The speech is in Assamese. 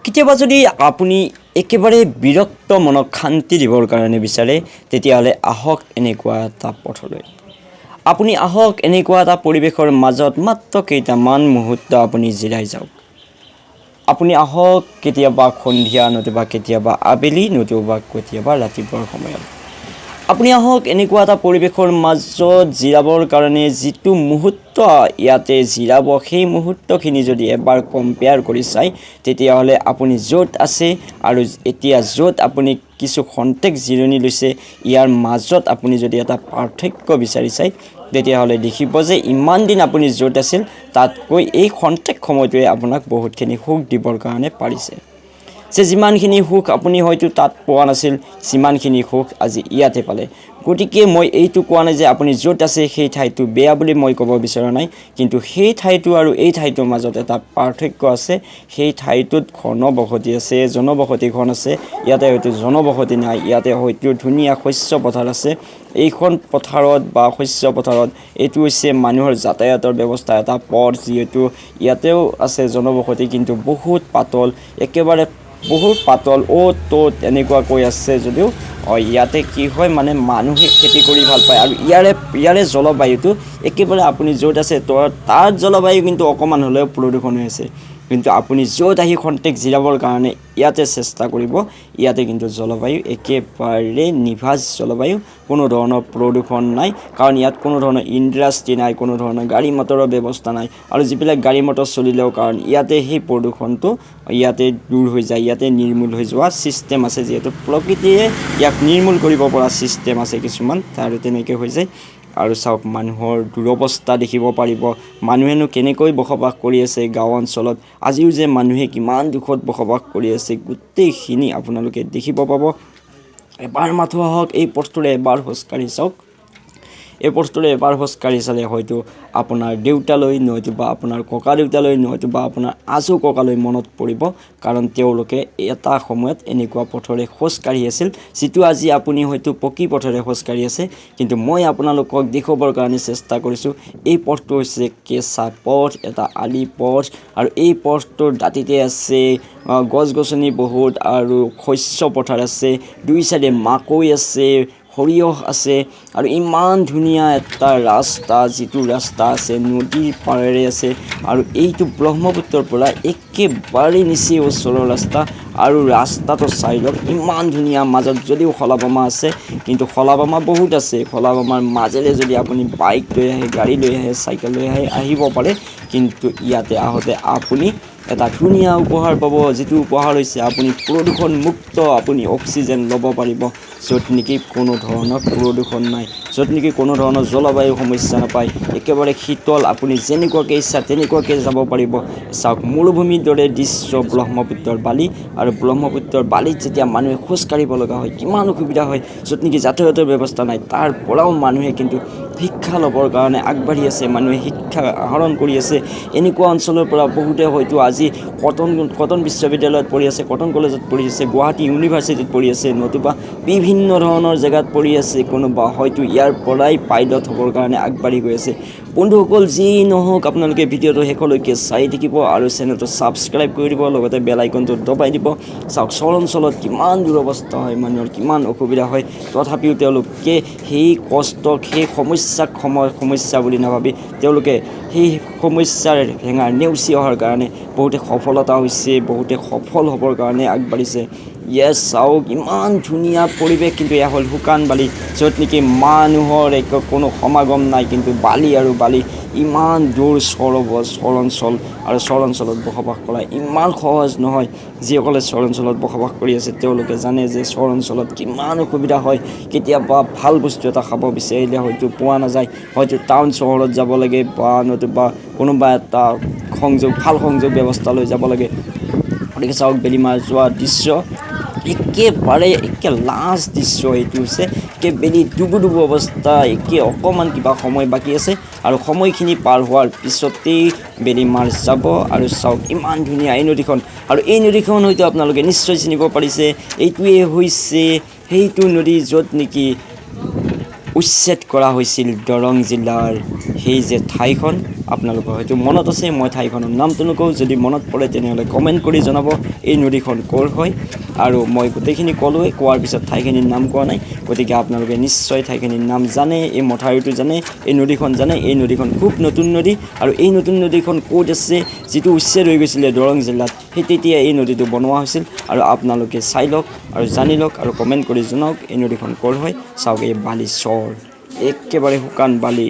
কেতিয়াবা যদি আপুনি একেবাৰে বিৰক্ত মনক শান্তি দিবৰ কাৰণে বিচাৰে, তেতিয়াহ'লে আহক এনেকুৱা এটা পথলৈ। আপুনি আহক এনেকুৱা এটা পৰিৱেশৰ মাজত, মাত্ৰ কেইটামান মুহূৰ্ত আপুনি জিৰাই যাওক। আপুনি আহক কেতিয়াবা সন্ধিয়া, নতুবা কেতিয়াবা আবেলি, নতুবা কেতিয়াবা ৰাতিপুৱাৰ সময়ত। আপুনি আহক এনেকুৱা এটা পৰিৱেশৰ মাজত জিৰাবৰ কাৰণে। যিটো মুহূৰ্ত ইয়াতে জিৰাব, সেই মুহূৰ্তখিনি যদি এবাৰ কম্পেয়াৰ কৰি চায়, তেতিয়াহ'লে আপুনি য'ত আছে আৰু এতিয়া য'ত আপুনি কিছু খন্তেক জিৰণি লৈছে, ইয়াৰ মাজত আপুনি যদি এটা পাৰ্থক্য বিচাৰি চায়, তেতিয়াহ'লে দেখিব যে ইমান দিন আপুনি য'ত আছিল, তাতকৈ এই খন্তেক সময়টোৱে আপোনাক বহুতখিনি সুখ দিবৰ কাৰণে পাৰিছে, যে যিমানখিনি সুখ আপুনি হয়তো তাত পোৱা নাছিল, সিমানখিনি সুখ আজি ইয়াতে পালে। গতিকে মই এইটো কোৱা নাই যে আপুনি য'ত আছে সেই ঠাইটো বেয়া বুলি মই ক'ব বিচৰা নাই, কিন্তু সেই ঠাইটো আৰু এই ঠাইটোৰ মাজত এটা পাৰ্থক্য আছে। সেই ঠাইটোত ঘন বসতি আছে, জনবসতি ঘন আছে। ইয়াতে হয়তো জনবসতি নাই। ইয়াতে হয়তো ধুনীয়া শস্য পথাৰ আছে। এইখন পথাৰত বা শস্য পথাৰত এইটো হৈছে মানুহৰ যাতায়াতৰ ব্যৱস্থা, এটা পথ। যিহেতু ইয়াতেও আছে জনবসতি, কিন্তু বহুত পাতল, একেবাৰে বহুত পাতল, অ'ত ত'ত এনেকুৱাকৈ আছে যদিও ইয়াতে কি হয়, মানে মানুহে খেতি কৰি ভাল পায়। আৰু ইয়াৰে ইয়াৰে জলবায়ুটো একেবাৰে, আপুনি য'ত আছে তাত জলবায়ু কিন্তু অকণমান হ'লেও প্ৰদূষণ হৈ আছে, কিন্তু আপুনি য'ত আহি খন্তেক জিৰাবৰ কাৰণে ইয়াতে চেষ্টা কৰিব, ইয়াতে কিন্তু জলবায়ু একেবাৰে নিভাঁজ জলবায়ু, কোনো ধৰণৰ প্ৰদূষণ নাই। কাৰণ ইয়াত কোনো ধৰণৰ ইণ্ডাষ্ট্ৰি নাই, কোনো ধৰণৰ গাড়ী মটৰৰ ব্যৱস্থা নাই। আৰু যিবিলাক গাড়ী মটৰ চলিলেও, কাৰণ ইয়াতে সেই প্ৰদূষণটো ইয়াতে দূৰ হৈ যায়, ইয়াতে নিৰ্মূল হৈ যোৱা ছিষ্টেম আছে, যিহেতু প্ৰকৃতিয়ে ইয়াক নিৰ্মূল কৰিব পৰা ছিষ্টেম আছে কিছুমান, আৰু তেনেকৈ হৈ যায়। আৰু চাওক, মানুহৰ দুৰৱস্থা দেখিব পাৰিব, মানুহেনো কেনেকৈ বসবাস কৰি আছে গাঁও অঞ্চলত, আজিও যে মানুহে কিমান দুখত বসবাস কৰি আছে, গোটেইখিনি আপোনালোকে দেখিব পাব। এবাৰ মাথো আহক, এই পথটোৰে এবাৰ খোজকাঢ়ি চাওক। এই পথটোৰে এবাৰ খোজকাঢ়ি চালে হয়তো আপোনাৰ দেউতালৈ, নতুবা আপোনাৰ ককা দেউতালৈ, নতুবা আপোনাৰ আজো ককালৈ মনত পৰিব, কাৰণ তেওঁলোকে এটা সময়ত এনেকুৱা পথৰে খোজকাঢ়ি আছিল, যিটো আজি আপুনি হয়তো পকী পথেৰে খোজকাঢ়ি আছে। কিন্তু মই আপোনালোকক দেখুৱাবৰ কাৰণে চেষ্টা কৰিছোঁ, এই পথটো হৈছে কেঁচা পথ, এটা আলি পথ। আৰু এই পথটোৰ দাঁতিতে আছে গছ গছনি বহুত আৰু শস্য পথাৰ আছে, দুই চাইডে মাকৈ আছে, সৰিয়হ আছে। আৰু ইমান ধুনীয়া এটা ৰাস্তা, যিটো ৰাস্তা আছে নদীৰ পাৰেৰে আছে। আৰু এইটো ব্ৰহ্মপুত্ৰৰ পৰা একেবাৰে নিচেই ওচৰৰ ৰাস্তা। আৰু ৰাস্তাটো চাই লওক, ইমান ধুনীয়া। মাজত যদিও খলা বমা আছে, কিন্তু খলা বমা বহুত আছে, খলা বমাৰ মাজেৰে যদি আপুনি বাইক লৈ আহে, গাড়ী লৈ আহে, চাইকেল লৈ আহে, আহিব পাৰে। কিন্তু ইয়াতে আহোঁতে আপুনি এটা ধুনীয়া উপহাৰ পাব, যিটো উপহাৰ হৈছে আপুনি প্ৰদূষণমুক্ত আপুনি অক্সিজেন ল'ব পাৰিব, য'ত নেকি কোনো ধৰণৰ প্ৰদূষণ নাই, য'ত নেকি কোনো ধৰণৰ জলবায়ু সমস্যা নাপায়, একেবাৰে শীতল, আপুনি যেনেকুৱাকৈ ইচ্ছা তেনেকুৱাকৈ যাব পাৰিব। চাওক, মৰুভূমিৰ দৰে দৃশ্য ব্ৰহ্মপুত্ৰৰ বালি। আৰু ব্ৰহ্মপুত্ৰৰ বালিত যেতিয়া মানুহে খোজ কাঢ়িব লগা হয়, কিমান অসুবিধা হয়, য'ত নেকি যাতায়াতৰ ব্যৱস্থা নাই, তাৰ পৰাও মানুহে কিন্তু শিক্ষা ল'বৰ কাৰণে আগবাঢ়ি আছে, মানুহে শিক্ষা আহৰণ কৰি আছে। এনেকুৱা অঞ্চলৰ পৰা বহুতে হয়তো আজি কটন কটন বিশ্ববিদ্যালয়ত পঢ়ি আছে, কটন কলেজত পঢ়ি আছে, গুৱাহাটী ইউনিভাৰ্চিটিত পঢ়ি আছে, নতুবা বিভিন্ন ধৰণৰ জেগাত পঢ়ি আছে। কোনোবা হয়তো ইয়াৰ পৰাই পাইলট হ'বৰ কাৰণে আগবাঢ়ি গৈ আছে। বন্ধুসকল, যি নহওক, আপোনালোকে ভিডিঅ'টো শেষলৈকে চাই থাকিব আৰু চেনেলটো ছাবস্ক্ৰাইব কৰি দিব, লগতে বেল আইকনটো দবাই দিব। চাওক, চৰ অঞ্চলত কিমান দুৰৱস্থা হয় মানুহৰ, কিমান অসুবিধা হয়, তথাপিও তেওঁলোকে সেই কষ্টক, সেই সমস্যাক সমস্যা বুলি নাভাবি তেওঁলোকে সেই সমস্যাৰ হেঙাৰ নেওচি অহাৰ কাৰণে বহুতে সফলতা হৈছে, বহুতে সফল হ'বৰ কাৰণে আগবাঢ়িছে। য়েছ, চাওক, ইমান ধুনীয়া পৰিৱেশ। কিন্তু এয়া হ'ল শুকান বালি, য'ত নেকি মানুহৰ একো কোনো সমাগম নাই, কিন্তু বালি আৰু বালি। ইমান দূৰ চৰ চৰ অঞ্চল আৰু চৰ অঞ্চলত বসবাস কৰা ইমান সহজ নহয়। যিসকলে চৰ অঞ্চলত বসবাস কৰি আছে, তেওঁলোকে জানে যে চৰ অঞ্চলত কিমান অসুবিধা হয়। কেতিয়াবা ভাল বস্তু এটা খাব বিচাৰিলে হয়তো পোৱা নাযায়, হয়তো টাউন চহৰত যাব লাগে বা নতুবা কোনোবা এটা সংযোগ, ভাল সংযোগ ব্যৱস্থালৈ যাব লাগে। গতিকে চাওক, বেলি মাৰ যোৱা দৃশ্য, একেবাৰে একে লাষ্ট দৃশ্য এইটো হৈছে। একে বেলি ডুবু ডুবু অৱস্থা, একে অকণমান কিবা সময় বাকী আছে আৰু সময়খিনি পাৰ হোৱাৰ পিছতেই বেলি মাৰ যাব। আৰু চাওক, ইমান ধুনীয়া এই নদীখন। আৰু এই নদীখন হয়তো আপোনালোকে নিশ্চয় চিনিব পাৰিছে। এইটোৱে হৈছে সেইটো নদী, য'ত নেকি উচ্ছেদ কৰা হৈছিল দৰং জিলাৰ সেই যে ঠাইখন আপোনালোকৰ হয়তো মনত আছে, মই ঠাইখনৰ নামটো নকওঁ। যদি মনত পৰে, তেনেহ'লে কমেণ্ট কৰি জনাব এই নদীখন ক'ৰ হয়। আৰু মই গোটেইখিনি ক'লোৱেই, কোৱাৰ পিছত ঠাইখিনিৰ নাম কোৱা নাই। গতিকে আপোনালোকে নিশ্চয় ঠাইখিনিৰ নাম জানে, এই মথাউৰিটো জানে, এই নদীখন জানে। এই নদীখন খুব নতুন নদী আৰু এই নতুন নদীখন ক'ত আছে, যিটো উচ্ছেদ হৈ গৈছিলে দৰং জিলাত, সেই তেতিয়া এই নদীটো বনোৱা হৈছিল। আৰু আপোনালোকে চাই লওক আৰু জানি লওক আৰু কমেণ্ট কৰি জনাওক এই নদীখন ক'ৰ হয়। চাওক, এই বালি চৰ, একেবাৰে শুকান বালি।